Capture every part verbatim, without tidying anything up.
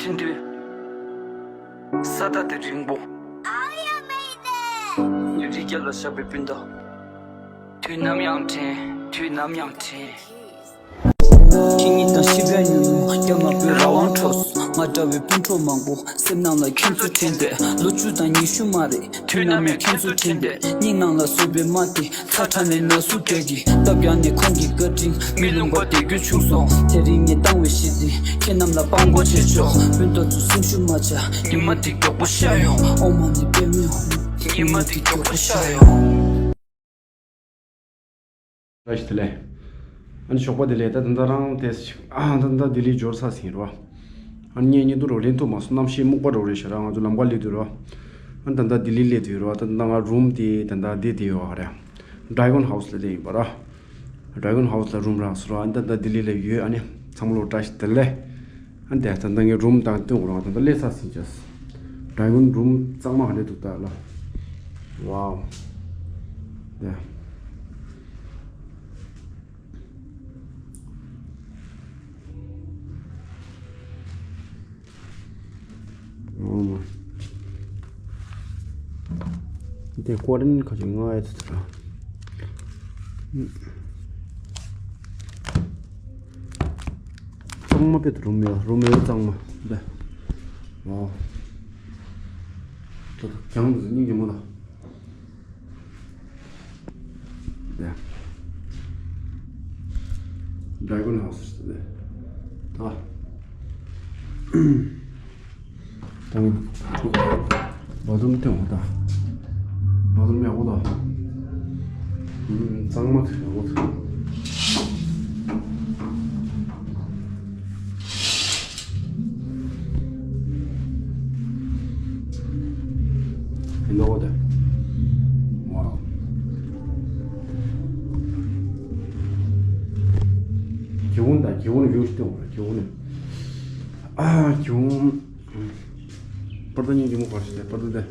འཕྲིན་དུས། ས་མཐའ་དེ་རིང་པོ། ཉིན་རེ་བརྒྱ་ལ་བཞག་པའི་སྤུན་ཟླ། དུས་ནམ་ཡང་དྲན། དུས་ནམ་ཡང་དྲན། ཁྱེད་ཉིད་དང་ཤི་བའི་ཉུང་ཉུང་རྒྱ་མ་པོའི་རང་དབང་འཕྲོགས་སོང་། ང་འདྲ་བའི་སྤུན་གྲོགས་མང་པོ་སེམས་ནང་ལ་ཁྱེད་ཚོ་དྲན་ཏེ། ལོ་བཅུ་དང་ཉི་ཤུ་མ་རེད། དུས་ནམ་ཡང་ཁྱེད་ཚོ་དྲན་ཏེ། སྙིང་ནང་ལ་ཟུག་པའི་རྨ་དེ། ཚ་ཁྲ་ནས་ན་ཟུག་སྐད་ཀྱིས་བཏབ། ཡང་ནས་ཁོང་གི་བཀའ་དྲིན། མི་ལུང་པ་དེ་རྒྱུ་བྱུང་སོང་། དེ་རིང་ངས་བཏང་བའི་གཞི་འཛིན། ཁྱེད་རྣམས་ལ་དཔང་པོ་བྱེད་ཆོག་སྤུན་ཟླ་ཚོ་སེམས་ཤུགས་མ་ཆག་ཉི་མ་དེ་མགྱོགས་པོ་ཤར་ཡོང་། ཨོ་མ་ནི་པདྨེ་ཧཱུྃ། ཉི་མ་དེ་མགྱོགས་པོ་ཤར་ཡོང་། བཀྲ་ཤིས་བདེ་ལེགས། ཨ་ནི་ཞོགས་པ་བདེ་ལེགས། ད་ད་ལྟ་རང་དེ་ཨ་ད་ད་ལྟ་ལྡི་ལི་འབྱོར་ཚར་ཟིན་རོ། ཨ་ནི་ངས་བརྙན་ཐུང་རོ་ལེན་ཐུབ་མ་སོང་། གནམ་གཤིས་སྨུག་པ་རོ་རེད་ཤག་ར། ང་ཚོ་ལམ་ཁ་སླེབས་དུས་རོ། ཨ་ནི་ད་ལྟ་ལྡི་ལི་སླེབས་དུས་རོ། ད་ད་ང་རུམ་དེ་ད་ད་བསྡད་དེ་ཡོད་རེད། Dragon House ལ་སླེབས་ཡིན་པ་ར། Dragon House ལ་རུམ་རག་སོང་ར། ཨ་ནི་ད་ལྟ་ལྡི་ལི་ལ་ཡོད། ཨ་ནི་ཚང་མ་ལོ་བཀྲ་ཤིས་བདེ་ལེགས། ཨ་ནི་ད་ད་ལྟ་ངས་རུམ་དང་སྟོན་དགོས་ར། ད་ལྟ་སླེབས་ཚར་ཟིན་ཅེས། Dragon རུམ་གཙང་མ་ག་འདྲ་འདུག་ལྟ་ལ། ཝའོ། ད། ཨོ་མ། དེ་ཀོ་རིན་ཁ་ཅིག་ང་ཨེ་ཐུ་ཐུ་ར། གཙང་མ་དཔེ་ཐུ་རུམ་ཡོད། རུམ་ཡོད་གཙང་མ། འདི། ཨོ། ད་ད་གྱང་འདི་སྙིང་རྗེ་མོ་ད། ཡ། Dragon House ཟེར་ཏེ། ད། ད་ནི་བ་ཐུམ་སྟོན་འོ་ད། བ་ཐུམ་ཡག་པོ་ད། ཨུམ། གཙང་མ་ཡག་པོ་ད། You know that. Wow. གྱེའུ་དང་གྱེའུ་ནི་ཡོད་ཤི་དེ་འོ་ར་གྱེའུ་ནི། ཨ་གྱེའུ། པར་ད་ཉིན་གྱི་མོ་གར་ཤི་དེ་པར་ད་དེ།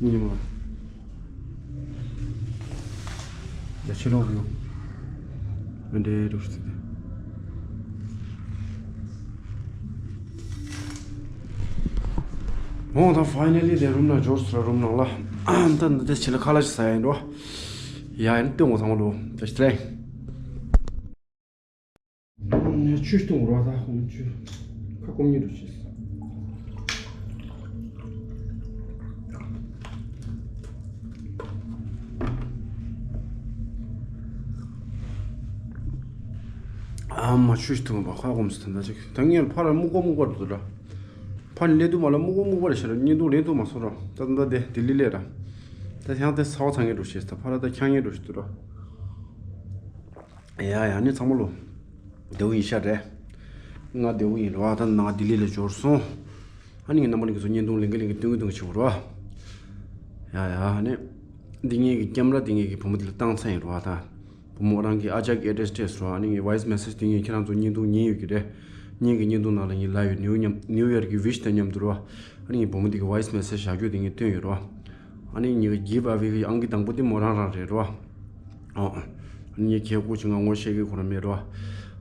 ཉིན་མོ། ཡ་ཕྱི་ལོགས་རུ། ཨ་འདྲེ་རུ་ཤི་དེ། འོང་ད་ཕའི་ནལ་ལི་དེ་རུམ་ནང་འབྱོར་སོང་ར། རུམ་ནང་ལ། ཨ་ད་འདི་དེ་ཕྱི་ལ་ཁ་ལག་ཅིག་ཟ་ཡ་ཡིན་འགྲོ། ཡ་ཡིན་སྟོན་གོ་ཚང་མ་ལོ། ད་ཤི་ཏྲེ། ཆུ་གཏོང་རོགས་ད་ཁོང་ཆུ་ཁ་སྐོམ་ཉིད་རུ་བྱེད། ཨ་མ་ཆུ་གཏོང་བ་ཁ་སྐོམ་སི་ད་ད་ཅིག་ད་ངས་ཕར་སྨུག་པ་སྨུག་པ་འདུག་ར། ཕར་ནས་སླེབས་དུས་མ་ལ་སྨུག་པ་སྨུག་པ་རེད་ཤག་ར། བརྙན་ཐུང་ལེན་ཐུབ་མ་སོང་ར། ད་ད་ད་དེ་ལྡི་ལི་སླེབས་ར། ད་ཡང་དེ་ཚ་བ་ཚ་ངེས་འགྲོ་ཤེས་ད་ཕར་ད་འཁྱག་ངེས་འགྲོ་ཤེས་འདུག་ར། ཡ་ཡ་ནི་ཚང་མ་ལོ། བདེ་བོ་ཡིན་ཤག་རེད། ང་བདེ་བོ་ཡིན་ར་བ། ད་ནང་ལྡི་ལི་ལ་འབྱོར་སོང་། ཨ་ནི་ངའི་རྣམ་པ་ནི་གི་ཚོ་བརྙན་ཐུང་ལེན་གི་ལེན་གི་སྟོན་གི་སྟོན་གི་བྱེད་དགོས་ར་བ། ཡ་ཡ་ནི། འདི་ངེད་ཀྱི་ཀེམ་ར་འདི་ངེད་ཀྱི་བུ་མོ་དེ་ལ་བཏང་ཚར་ཡིན་ར་བ་ད། བུ་མོ་རང་གི་ཨ་ཅག་གི་ཨེ་ཌེ་རེ་སི་སྤྲད་སོང་། ཨ་ནི་ངའི་ཝོ་ཡི་སི་མེ་སེ་ཇི་དེ་ངས་ཁྱེད་རང་ཚོ་བརྙན་ཐུང་ཉན་ཡོད་ཀྱི་རེད། ངེད་ཀྱི་བརྙན་ཐུང་ནང་ལ་ངས་ལབ་ཡོད། ནིའུ་མཉམ་ནིའུ་ཡར་གྱི་ཝི་ཤི་དང་མཉམ་དུ་རེད་བ། ཨ་ནི་ངའི་བུ་མོ་དེ་གི་ཝོ་ཡི་སི་མེ་སེ་ཇི་བཞག་རྒྱུ་དེ་ངས་བཏོན་ཡོད་རེད་བ། ཨ་ནི་ངེད་ཀྱི་གིབ་ཨ་ཝེ་གི་ཨང་ཀི་དང་པོ་དེ་མོ་རང་རང་རེད་རེད་བ། ཨོ། ཨ་ནི་ངས་ཁྱེད་སྐུ་ཅི་ང་ངོ་ཤེས་ཀྱི་ཁོ་རང་མེད་རེད་བ། ཨ་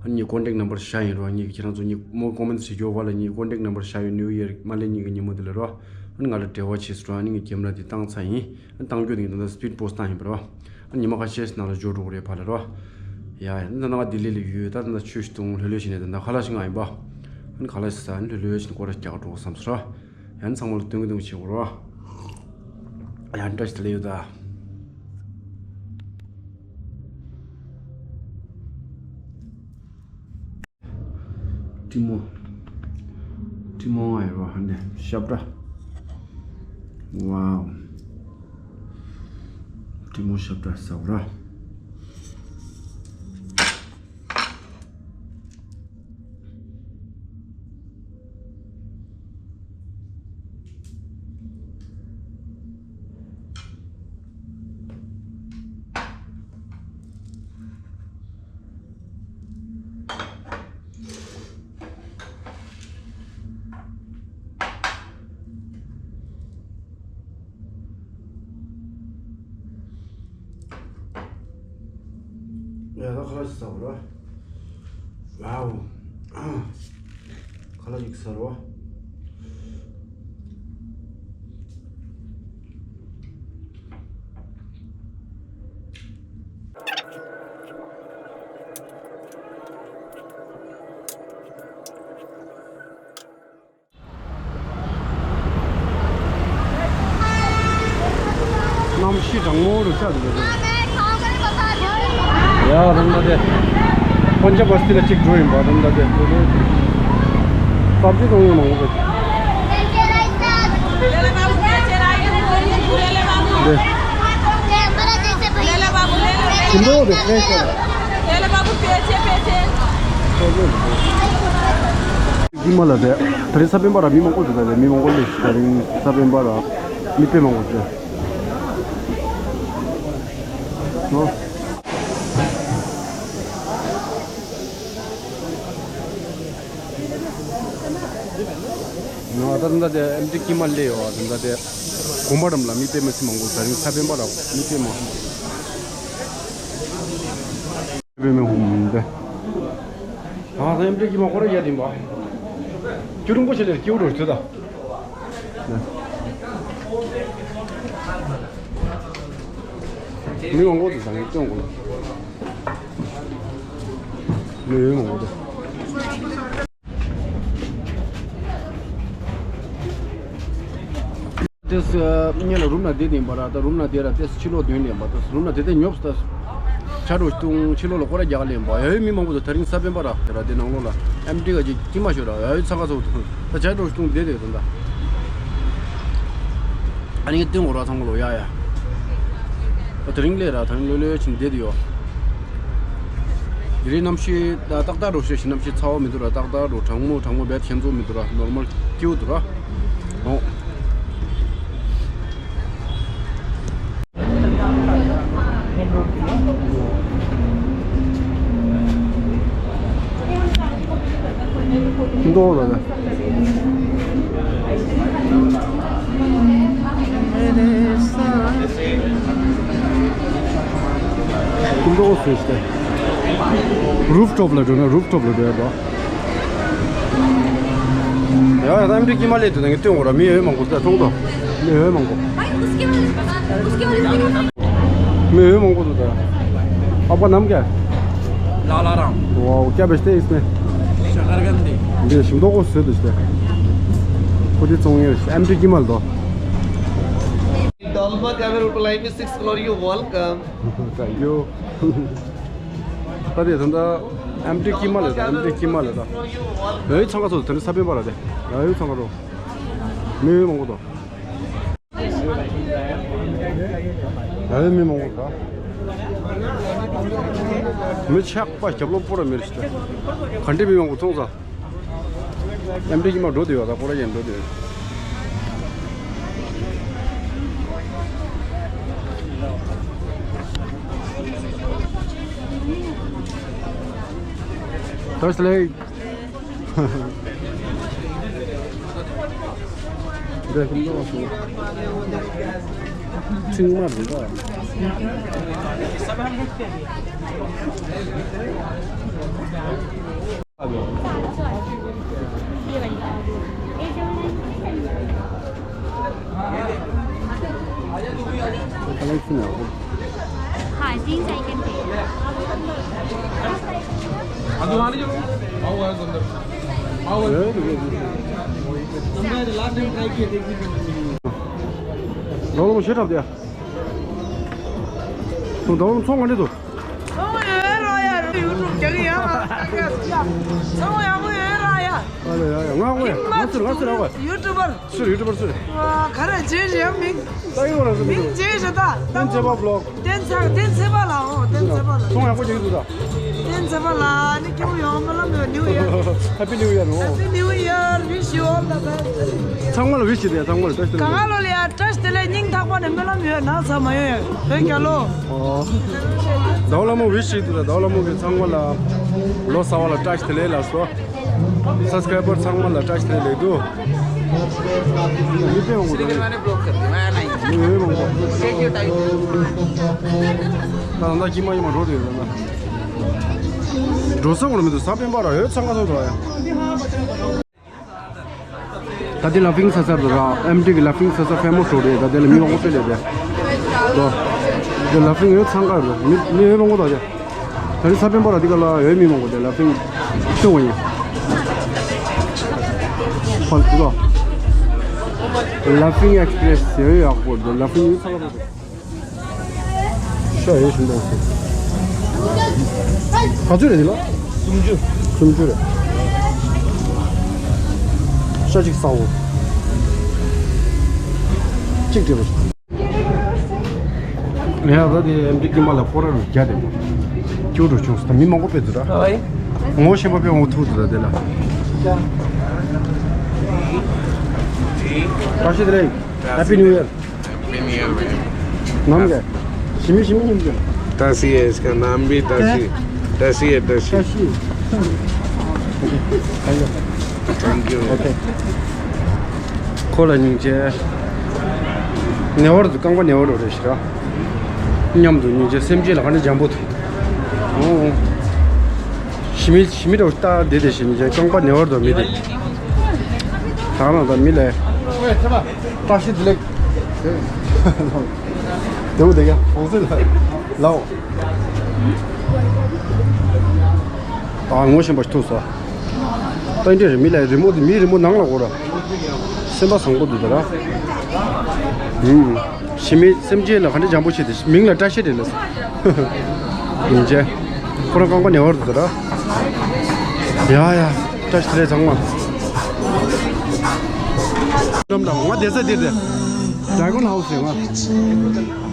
ནི་ངས་ཀོན་ཊེག་ནམ་བར་བཞག་ཡིན་རེད་བ། ངེད་ཀྱི་ཁྱེད་རང་ཚོ་ངས་མོ་ཀོ་མེན་ཊི་བྱེད་རྒྱུ་བ་ལ་ངས་ཀོན་ཊེག་ནམ་བར་བཞག་ཡོད། ནིའུ་ཡར་མ་སླེབས་ཉིན་གྱི་ཉིན་མོ་དེ་ལ་རེད་བ། ཨ་ནི་ང་ལ་འབྲེལ་བ་བྱས་སོང་ར། ཨ་ནི་ངས་ཀེམ་ར་དེ་བཏང་ཚར་ཡིན། ཨ་ནི་བཏང་རྒྱུ་དེ་ངས་ད་ལྟ་སི་པི་ཌི་པོ་སི་ཊི་བཏང་ཡིན་པ་རེད་བ། ཨ་ནི་ཉི་མ་ཁ་ཤས་ནང་ལ་འབྱོར་འགྲོ་གི་རེད་ཕར་ལ་རེད་བ། ཡ་ཡ་ད་ནང་ལྡི་ལི་ལ་ཡོད། ད་ད་ཆུ་ཞིག་བཏུང་། ལྷོད་ལྷོད་བྱས་ནས་ད་ད་ཁ་ལག་ཞིག་ང་ཡིན་པ། ཨ་ནི་ཁ་ལག་ཞིག་ཟ། ཨ་ནི་ལྷོད་ལྷོད་བྱས་ནས་སྐོར་ར་རྒྱག་འགྲོ་བསམ་སོང་ར། ཡ་ནི་ཚང་མ་ལ་སྟོན་གི་སྟོན་གི་བྱེད་དགོས་རེད་བ། ཡ་ནི་བཀྲ་ཤིས་བདེ་ལེགས་ཡོད་ད། ཀྲི་མོ། ཀྲི་མོ་ང་ཡོད་བ་ཧ་ནེ་ཤབ་ར། ཝའོ། ཀྲི་མོ་ཤབ་ར་ཟ་བ་ར། ཡ་ད་ཁ་ལག་ཅིག་ཟ་བ་ར། ཝའོ། ཁ་ལག་ཅིག་ཟ་ར་བ། གང་མོ་རུ་ཆགས་འདུག་ཡ། རང་ད་དེ། ཕོན་ཆ་བ་སི་ལ་གཅིག་འགྲོ་ཡིན་པ་རང་ད་དེ། སབ་ཇི་གཏོང་ཡོང་མང་པོ། དེ། ཁྱིམ་པོ་དེ་ཕལ་ཆེར། ཀྱི་མ་ལ་དེ། ད་རིང་ས་པན་པ་ར་མི་མང་པོ་འདུག་ད་དེ་མི་མང་པོ་ལས་ད་རིང་ས་པན་པ་ར་མི་དཔེ་མང་པོ་འདུག་ཨོ། ང་ད་ལྟ་དེ་ཨེམ་ཊི་ཀི་མ་ལས་ཡོད་ད་ལྟ་དེ། དགོན་པ་རམ་ལ་མི་དཔེ་མ་སྲིད་མང་པོ་ད་རིང་ས་པན་པ་ར་མི་དཔེ་མང་། དཔེ་མི་ཧུམ་དེ། ང་ད་ཨེམ་ཊི་ཀི་མ་ཁོ་ར་ཡ་དིན་པ། ཁྱུ་རུང་པོ་ཆེ་ལེར་ཁྱེའུ་རོ་ཐུ་ད། མི་མང་པོ་འདུག་ད་ངས་སྟོན་དགོས། མི་ཡོད་མང་པོ་འདུག་ཏེས་ཉེ་ལ་རུམ་ན་བསྡད་དེ་ཡིན་པ་ར་ད་རུམ་ན་བསྡད་ར་ཏེས་ཕྱི་ལོགས་སྡོད་ལེན་པ་ཏེས་རུམ་ན་བསྡད་དེ་ཉོབ་ཏེས་ཆ་རོ་བཏུང་ཕྱི་ལོགས་ལ་སྐོར་ར་རྒྱག་ལེན་པ་ཡ་ཡོད་མི་མང་པོ་འདུག་ད་རིང་ས་པན་པ་ར་དེ་ར་དེ་ནང་ལོགས་ལ་ཨེམ་ཊི་ག་ཅིག་ཀྱི་མ་ཤོད་ར་ཡ་ཡོད་ཚང་ཁ་ཚོགས་འདུག་ད་ཆ་རོ་བཏུང་བསྡད་དེ་ད་ད་ཨ་ནི་སྟོན་འོ་ར་ཚང་མ་ལོ་ཡ་ཡ། ད་དེ་རིང་ལས་ར་ད་རིང་ལོས་ལོས་ཕྱིན་བསྡད་དེ་ཡོད། དེ་རིང་གནམ་གཤིས་ད་ཏག་ཏག་རོ་ཤེས་ཤིང་གནམ་གཤིས་ཚ་བོ་མི་འདུག་ར་ཏག་ཏག་རོ་གྲང་མོ་གྲང་མོ་བས་ཁྱེད་ཚོ་མི་འདུག་ར་ནོར་མལ་སྐྱིད་པོ་འདུག་ར། ཨོ། མདོག་ལ་ལ། མདོག་སུ་ཞིག་རུབ་ཊོབ་ལ་འགྲོ་ན་རུབ་ཊོབ་ལ་འགྲོ་ཡ་པ། ཡ་ཡ་ད་ཨེམ་ཊི་ཀི་མ་ལས་དུ་ནང་གི་སྟོན་འོ་ར་མི་ཡོད་མང་པོ་ད་མཐོང་དོ། མི་ཡོད་མང་པོ། མི་ཡོད་མང་པོ་འདུག་ད། आपका नाम क्या है? लाला राम। वाओ, क्या बेचते हैं इसमें? शकरकंदी। འདི་ཞིམ་མདོག་གོ་སོད་དུ་ཞིག་ཁོ་དེ་ཙོང་ཡོད་ཨེམ་ཊི་ཀི་མ་ལ་དོ། Dolma Cafe would like me six floor, you welcome. Thank you. ད་དེ་ད་ད་ཨེམ་ཊི་ཀི་མ་ལ་དོ་ཨེམ་ཊི་ཀི་མ་ལ་དོ། ཡོད་ཚང་ཁ་ཚོ་དེ་ནི་ས་པན་པ་ར་དེ། ཡོད་ཚང་ཁ་ཚོ། མི་ཡོད་མང་པོ་དོ། ཡ་ཡོད་མི་མང་པོ་དང་། མི་ཆགས་པ་རྒྱབ་ལོགས་སྤོ་ར་མི་རེད་ཤི་ད། ག་འདྲས་མི་མང་པོ་མཐོང་ས། ཨེམ་ཊི་ཀི་མ་འགྲོ་དེ་ཡོད་ད་སྐོར་ར་ཡན་འགྲོ་དེ་ཡོད། ད་སླེབས། འདི་ཁོ་མོ་སུ། ཚིང་མ་རེད་པ། Collection है वो। हाँ, जीन्स आई कैन टेक। अभी वहाँ नहीं चलो। आओ, आओ, अंदर। आओ, आओ। हमने लास्ट टाइम ट्राई किए थे। ནང་ལོགས་ཤེས་ཐབས་དེ། ཚོང་ཚོང་ག་འདྲ་འདུག་ཚོང་ཡོད་ར་ཡ། ཡུ་ཊུབ་རྒྱག་ཡ། ཚོང་ཡག་པོ་ཡོད་ར་ཡ། ཨ་ལེ་ཡ་ཡ། ང་ངོ་ཡ། ང་ཟེར་ང་ཟེར་ཨ་ཝ། ཡུ་ཊུབ་པར། སུ་རེད། ཡུ་ཊུབ་པར་སུ་རེད། ཨ། ག་རེ་བྱས་ཡ། མིང་། ད་ཡོད་ར་སུ། མིང་བྱས་ཡ་ད། བསྟན་ཚེ་པ་བི་ལོག་བསྟན་ཚེ། བསྟན་ཚེ་པ་ལགས། འོ། བསྟན་ཚེ་པ་ལགས། ཚོང་ཡག་པོ་རྒྱག་གི་འདུག་ད། བསྟན་ཚེ་པ་ལགས། ཨ་ནི་སྐྱིད་པོ་ཡོང་། སྨོན་ལམ་ཡོད། ནིའུ་ཡར། Happy New Year. Oh. Happy New Year. Wish you all the best. ཚང་མ་ལ་ཝིཤ་བྱེད་དེ། ཚང་མ་ལ་བཀྲ་ཤིས་བདེ་ལེགས། གང་ལོ་ལ་ཡ་བཀྲ་ཤིས་བདེ་ལེགས། སྙིང་ཐག་པ་ནས་སྨོན་ལམ་ཡོད། ན་ཚ་མ་ཡོང་ཡ། བོད་རྒྱལ་ལོ། ཨོ། ཟླ་བ་ལྷ་མོ་ཝིཤ་བྱེད་དུས་ད་ཟླ་བ་ལྷ་མོ་གིས་ཚང་མ་ལ་ལོ་གསར་པ་ལ་བཀྲ་ཤིས་བདེ་ལེགས་ལ་སོ། སབ་སི་ཀ་རའི་བར་ཚང་མ་ལ་བཀྲ་ཤིས་བདེ་ལེགས་འདུག་མི་དཔེ་མང་པོ་འདུག་མི་དཔེ་མང་པོ། ད་ད་ཀྱི་མ་ཡི་མ་འགྲོ་དུས་ད་ད་འགྲོ་ས་འོང་མི་འདུག་ས་པན་པ་ར་ཡོད་ཚང་ཁ་ཚང་འགྲོ་ཡ། ད་དེ་ལ་ཕིང་ས་ས་རུ་ར་ཨེམ་ཊི་ཀི་ལ་ཕིང་ས་ས་ཕེ་མོ་སི་རེད། ད་དེ་ལ་མི་མང་པོ་ཕེ་ལེ་དེ། ད་དེ་ལ་ཕིང་ཡོད་ཚང་ཀ་རུ་མི་མི་ཡོད་མང་པོ། ད་དེ་ད་རིང་ས་པན་པ་ར་དེ་ག་ལ་ཡོད་མི་མང་པོ། དེ་ལ་ཕིང་ཤོ་ཡིན། ཧོན་དུ་ལ་ཕིང་ཨེག་སི་པི་རེ་སི་ཡོད་ཡག་པོ། དེ་ལ་ཕིང་ཡོད་ཚང་ཀ་རུ། ཤ་ཡོད་བཞིན་པ་ཟེར། ག་ཚོད་རེད་འདི་ལ། སུམ་ཅུ། སུམ་ཅུ་རེད། ཤ་གཅིག་ཟ་འོ། གཅིག་སྤྲད་པ། ངས་ད་དེ་ཨེམ་ཌི་ཀི་མ་ལ་སྐོར་ར་རུ་བརྒྱ་དེ་མོ། ཁྱོད་རུ་བྱུང་སོང་། ད་མི་མང་པོ་དཔེ་འདུག་ར། ཨོའི། ངོ་ཤེས་པ་དཔེ་འོང་ཐུག་འདུག་ད་དེ་ལ། བཀྲ་ཤིས་བདེ་ལེགས། Happy New Year. Happy New Year, man. ནམ་ག་ཞི་མི་ཞི་མི་ཉིན་ག་ད་སི་ཨེ་སི་ཀ་ནམ་བི་ད་སི་ད་སི་ཨེ་ད་སི། བཀྲ་ཤིས། Thank you. Thank you. Okay. ཁོ་ལ་སྙིང་རྗེ། ནེ་བར་དུ་རྐང་པ་ནེ་བར་དུ་རེ་ཞིག་ར། མཉམ་དུ་སྙིང་རྗེ་སེམས་ཅན་ལ་ག་འདྲ་འཇམ་པོ་དུ། ཨོ། ཞི་མི་ཞི་མི་འདྲ་བོ་ལྟ་བདེ་བདེ་ཞིག་སྙིང་རྗེ་རྐང་པ་ནེ་བར་དུ་མི་དེ། ད་ང་ད་མི་ལས། བཀྲ་ཤིས་བདེ་ལེགས། དེ་བོ་དེ་ཡ་ཧོང་སེ་ལ་ལའོ། ད་ངོ་ཤེས་པ་ཐུག་སོ། ད་འདྲ་རེད། མི་ལ་རི་མོ་དེ་མིའི་རི་མོ་ནང་ལ་གོ་ར། སེམས་པ་བཟང་པོ་འདུག་ད་ར། ཨུམ། ཞི་མི་སེམས་ཅན་ལ་ག་འདྲ་འཇམ་པོ་བྱེད་དེ་མིང་ལ་བཀྲ་ཤིས་རེད་ལ། ཡིན་ཅེ། ཁོ་རང་རྐང་པ་ནེ་བར་དུ་ད་ར། ཡ་ཡ། བཀྲ་ཤིས་བདེ་ལེགས་ཚང་མ། ལམ་དང་ང་བསྡད་ས་འདིར་དེ། Dragon House་རེད་ང་།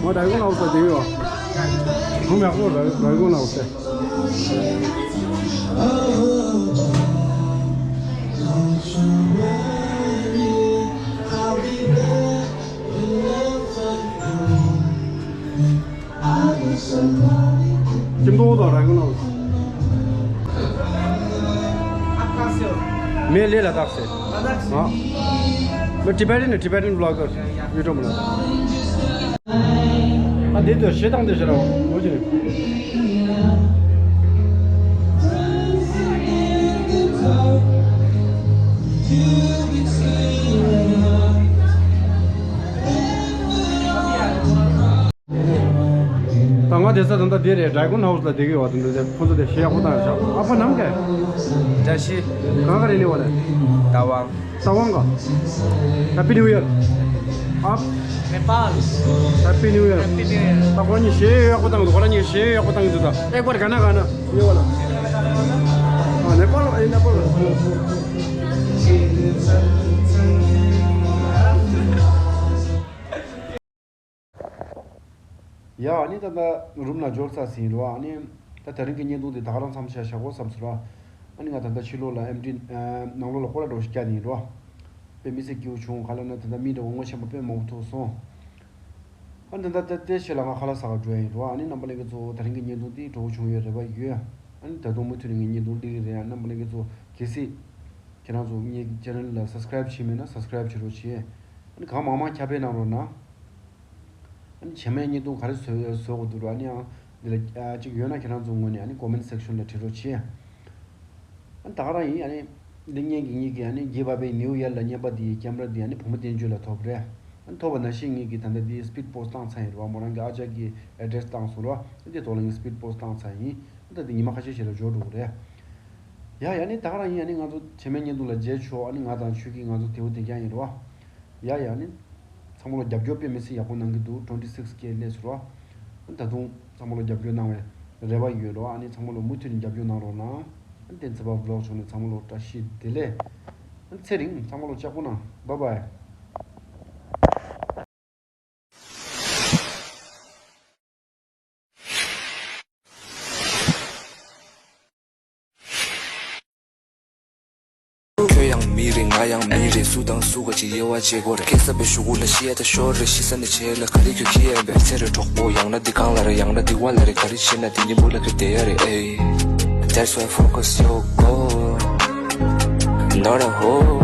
ང་Dragon House་ལ་བསྡད་ཡོད། རུམ་ཡག་པོ་རེད། Dragon House་རེད། ཁྱིམ་ཐོག་དང་ར་གུན་ལ། མེ་ལེ་ལ་དྭགས་སེ། ཨ། མེ་Tibetan་ནི་Tibetan vlogger། ཡུ་ཊུབ་ལ། ཨ་དེ་དུ་ཞེ་དང་དེ་ཞེ་ར་འོ་ཅི་རེད། ད་ང་དེ་ས་ད་ལྟ་འདི་རེད། Dragon House་ལ་བསྡད་ཀྱི་ཡོད་པ། དེ་འདྲ་དེ་ཁོ་ཚོ་དེ་ཞེ་ཡག་པོ་བཏང་ཡོད་ཤག་ཨ་ཕ་ནམ་གས། བཀྲ་ཤིས། གང་ག་རེ་ནི་བ་ལེ། རྟ་དབང་། རྟ་དབང་ག Happy New Year། ཨ། Nepal Happy New Year། Happy New Year། ད་ཁོ་གཉིས་ཞེ་ཡག་པོ་བཏང་འདུག་ཁོ་རང་གཉིས་ཞེ་ཡག་པོ་བཏང་འདུག་ད་ཨེ་པར་ག་ན་ག་ན་ཡོད་བ་ལེ། ཨ་ནེ་པཱལ། ཨེ་ནེ་པཱལ། ཡ། ཨ་ནི་ད་ལྟ་རུམ་ལ་འབྱོར་ཚར་ཟིན་རོ། ཨ་ནི་ད་དེ་རིང་གི་བརྙན་ཐུང་འདི་ད་ག་རང་མཚམས་བཞག་བཞག་གོ་བསམ་སོང་ར། ཨ་ནི་ང་ད་ལྟ་ཕྱི་ལོགས་ལ་ཨེམ་ཌི་ནང་ལོགས་ལ་སྐོར་ར་འགྲོ་ཞིག་བརྒྱབ་ནས་རོ། དཔེ་མི་སྲིད་སྐྱིད་པོ་བྱུང་། ག་ལ་ན་ད་ལྟ་མི་འདྲ་བོ་ངོ་ཤེས་པ་དཔེ་མང་པོ་ཐུག་སོང་། ཨ་ནི་ད་ལྟ་དེ་ཕྱི་ལ་ང་ཁ་ལག་ཟ་ག་འགྲོ་ཡིན་རོ། ཨ་ནི་རྣམ་པ་ལྷན་རྒྱས་ཚོ་ད་རིང་གི་བརྙན་ཐུང་འདི་འགྲོ་བོ་བྱུང་ཡོད་རེ་བ་ཡོད། ཨ་ནི་ད་དུང་མུ་མཐུད་ནས་ངའི་བརྙན་ཐུང་སླེབས་ཀྱི་རེད། ཨ་རྣམ་པ་ལྷན་རྒྱས་ཚོ་གལ་སྲིད་ཁྱེད་རང་ཚོ་ངའི་ཅེ་ནལ་ལ་སབ་སི་ཀ་རེབ་བྱས་མེད་ན་སབ་སི་ཀ་རེབ་བྱེད་རོགས་བྱེད། ཨ་ནི་གང་མང་མང་ཁྱབ་སྤེལ་གནང་རོགས་གནང་། ཨ་ནི་རྗེས་མའི་བརྙན་ཐུང་ག་རེ་བཟོ་བཟོ་དགོས་འདུག་ར། ཨ་ནི་ཡང་འདི་ལ་ཨ་གཅིག་ཡོད་ན་ཁྱེད་རང་ཚོ་ངོས་ནས་ཨ་ནི་ཀོ་མེན་ཊི་སེག་ཤོན་ལ་བྲིས་རོགས་བྱེད། ཨ་ནི་ད་ག་རང་ཡིན། ཨ་ནི་གླིང་སྙན་གྱི་ངེད་ཀྱི་ཨ་ནི་རྒྱས་པ་པའི་ནིའུ་ཡར་ལ་བརྙན་པ་འདིའི་ཀེམ་ར་འདི་ཨ་ནི་བུ་མོ་བསྟན་ཆོས་ལ་ཐོབ་རེད། ཨ་ནི་ཐོབ་པ་ནང་བཞིན་ངེད་ཀྱིས་ད་ལྟ་འདི་སི་པིཌ་པོ་སི་ཊི་བཏང་ཚར་ཡིན་ར། མོ་རང་གི་ཨ་ཅག་གི་ཨེ་ཌི་རེ་སི་བཏང་སོང་ར། ཨ་ནི་དེ་ཐོག་ལ་ངས་སི་པིཌ་པོ་སི་ཊི་བཏང་ཚར་ཡིན། ཨ་ནི་ད་འདི་ཉི་མ་ཁ་ཤས་ཤིག་ལ་འབྱོར་འགྲོ་གི་རེད། ཡ་ཡ། ཨ་ནི་ད་ག་རང་ཡིན། ཨ་ནི་ང་ཚོ་རྗེས་མའི་བརྙན་ཐུང་ལ་མཇལ་ཆོག་ཨ་ནི་ང་དང་ཆོས་སྐྱིད་ང་ཚོ་དེ་བོ་དེ་རྐྱང་ཡིན་ར། ཡ་ཡ། ཨ་ནི་ཚང་མ་ལ་རྒྱབ་སྐྱོར་དཔེ་མི་སྲིད་ཡག་པོ་གནང་གི་འདུག་ཊུ་ཝེན་ཊི་སིག་ཀེ་སླེབས་སོང་ར། ཨ་ནི་ད་དུང་ཚང་མ་ལ་རྒྱབ་སྐྱོར་གནང་བའི་རེ་བ་ཡོད་ར། ཨ་ནི་ཚང་མ་ལ་མུ་མཐུད་ནས་རྒྱབ་སྐྱོར་གནང་རོགས་གནང་། ཨ་ནི་བསྟན་འཛིན་པ་བི་ལོག་ཕྱོགས་ནས་ཚང་མ་ལ་བཀྲ་ཤིས་བདེ་ལེགས། ཨ་ནི་ཚེ་རིང་། ཚང་མ་ལ་ལྕགས་པོ་གནང་། བྷའི་བྷའི། ཁྱོད་ཡང་མི་རེད། ང་ཡང་མི་རེད། སུ་དང་སུ་ག་ཅིག་དབྱེ་བ་འབྱེད་དགོས་རེད། སྐྱེ་ས་པའི་གཞུག་གུ་ལ་ཤི་ཡ་ད་ཤོར་རེད། ཤི་ས་ནས་བྱེད་ལ་ག་རེ་ཁྱོད་ཁྱི་ཡ་བས་ཚེ་རེ་གྲོགས་པོ། ཡང་ན་འདི་གང་ལ་རེད། ཡང་ན་འདི་བ་ལ་རེད། ག་རེ་བྱེད་ན་འདི་གཉིས་པོ་ལ་ག་བསྡད་ཡ་རེད། ཨེ། That's why focus your goal, not a hole.